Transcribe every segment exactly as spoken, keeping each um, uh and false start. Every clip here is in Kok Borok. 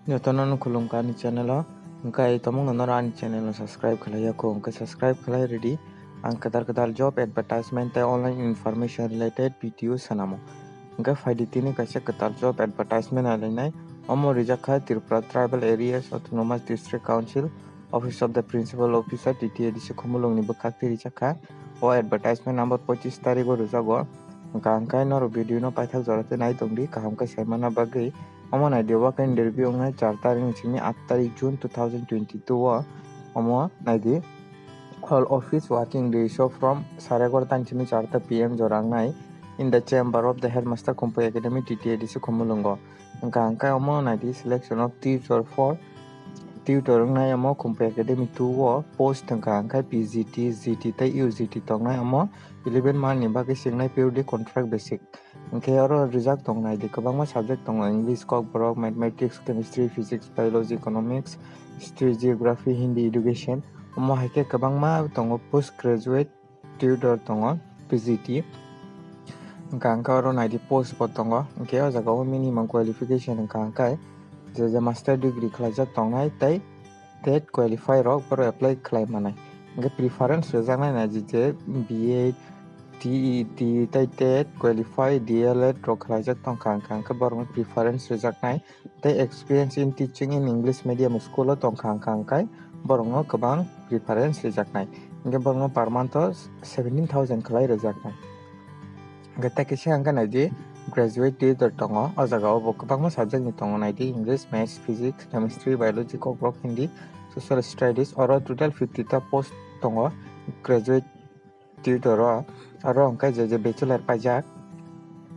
Jotono no khulumkha ani channel o. Hwnkhe tomungno norok ani channel no subscribe khlai ya kho, hwnkhe subscribe khlai rwdi. Ang kwtal kwtal job advertisement tei online information related video swnamo. Hwnkhe phaidi tini kaisa kwtal job advertisement alainai. Omo rijak kha Tripura Tribal Areas Autonomous District Council, Office of the Principal Officer, T T A D C Khumulwng ni bwkhak twi rijak kha. O advertisement number pochis tarik o rwjago. Hwnkha hwnkhe norok video no paithak jora tei nai tongdi, kaham khe saimana bagwi. Omo naidi, o khe interview wngnai char tarik ni simi aat tarik June two thousand twenty-two o. Omo naidi, all office working days o from sare egarota ni simi charta P M jora wngnai in the chamber of the headmaster Khumpui Academy, T T A D C Khumulwngo. Hwnkha hwnkhe omo naidi, selection of tutor for tutor wngnai omo Khumpui Academy two o post hwnkha hwnkhe P G T, G T tei U G T tongnai omo eleven month ni bagwi swngnai purely contract basic. Hwnkhe oro rijak tong naidi, kwbangma subject tongo, English, Kokborok, Mathematics, Chemistry, Physics, Biology, Economics, History, Geography, Hindi, Education. Omo hai khe kwbangma tongo, post graduate tutor tongo, P G T. Hwnkha hwnkhe oro naidi, post bo tongo, hwnkhe o jaga o minimum qualification hwnkha hwnkhe je je master degree khlaijak tongnai tei TET qualify rok borok apply khlai manai. Hwnkhe preference rwjaknai naidi je B Ed, T E T tei TET qualify D L Ed rok khlaijak tongkha, hwnkha hwnkhe borokno preference rwjaknai. Tei experience in teaching in English medium school o tongkha, hwnkha hwnkhe borokno kwbang preference rwjaknai. Hwnkhe borokno per month o seventeen thousand khlai rwjaknai. Hwnkhe tei kisa hwnkhe naidi, graduate tutor tongo. O jaga o bo kwbangma subject ni tongo, naidi English, Maths, Physics, Chemistry, Biology, Kokborok, Hindi, Social Studies. Oro total fifty ta post tongo graduate tutor o. Oro hwnkhe je je bachelor paijak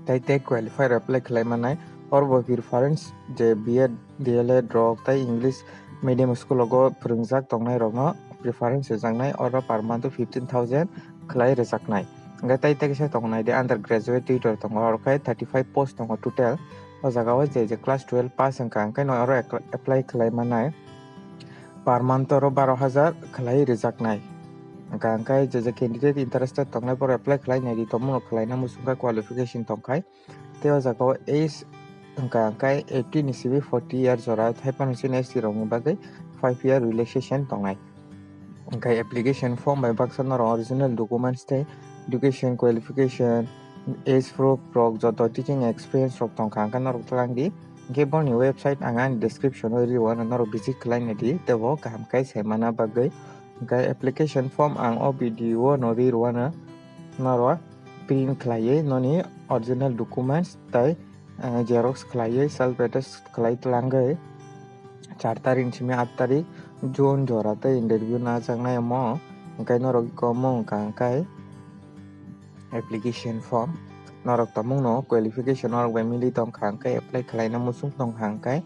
tei TET qualify rok apply khlai manai. Oro bo preference je B Ed, D L Ed rok tei English medium school o phwrwngjak tongnai rokno preference rwjaknai. Oro per month o fifteen thousand khlai rwjaknai. Hwnkhe tei tei kisa tongo naidi, undergraduate tutor tongo, oro khe thirty five post tongo total. O jaga o je je class twelve pass wngkha, hwnkhe no oro apply khlai manai. Per month oro baro hajar khlai rwjaknai. Hwnkha hwnkhe je je candidate interested tongnai, borok apply khlai naidi, tomungno khlaina muchungkha, qualification tongkhai. Tei o jaga o age wngkha hwnkhe eighteen ni simi forty year jora, haiphano chini S T rokni bagwi five year relaxation tongnai. Hwnkhe application form bai baksa norok original documents tei education qualification, age proof rok, joto teaching experience rok tongkha, hwnkhe norok twlang di. Hwnkhe boni website ang ani description o rio, ano norok visit khlai naidi, tei bo kaham khe saimana bagwi. Hwnkhe application form ang o video no ri rwano, norok print khlaiwi noni original documents tei, eh, xerox khlaiwi self attest khlai twlangwi char tarik simi aat tarik June jora tei interview najaknai omo. Hwnkhe norok iko omo wngkha hwnkhe application form. Norok tomungno qualification norok bai mili tongkha hwnkhe, apply khlaina muchung tongkha hwnkhe,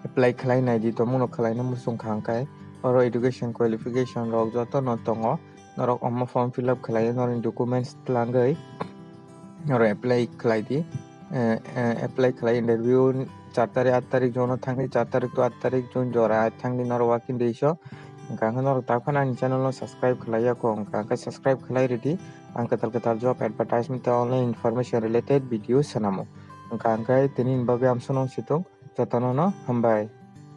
apply khlai naidi, tomungno khlaina muchung kha hwnkhe. Oro education qualification rok jotono tongo. Norok omo form fill up khlaiwi norokni documents twlangwi norok apply khlai di. Eh, eh, apply khlai, interview char tarik, aat tarik June o thangdi, char tarik to aat tarik June jora thangdi norok working days o. Hwnkha hwnkhe norok ta phano ani channel no subscribe khlai ya kho, hwnkha hwnkhe subscribe khlai rwdi. Ang kwtal kwtal job advertisement tei online information related video swnamo. Hwnkha hwnkhe tini ni bagwi amsono situng, jotono no hambai.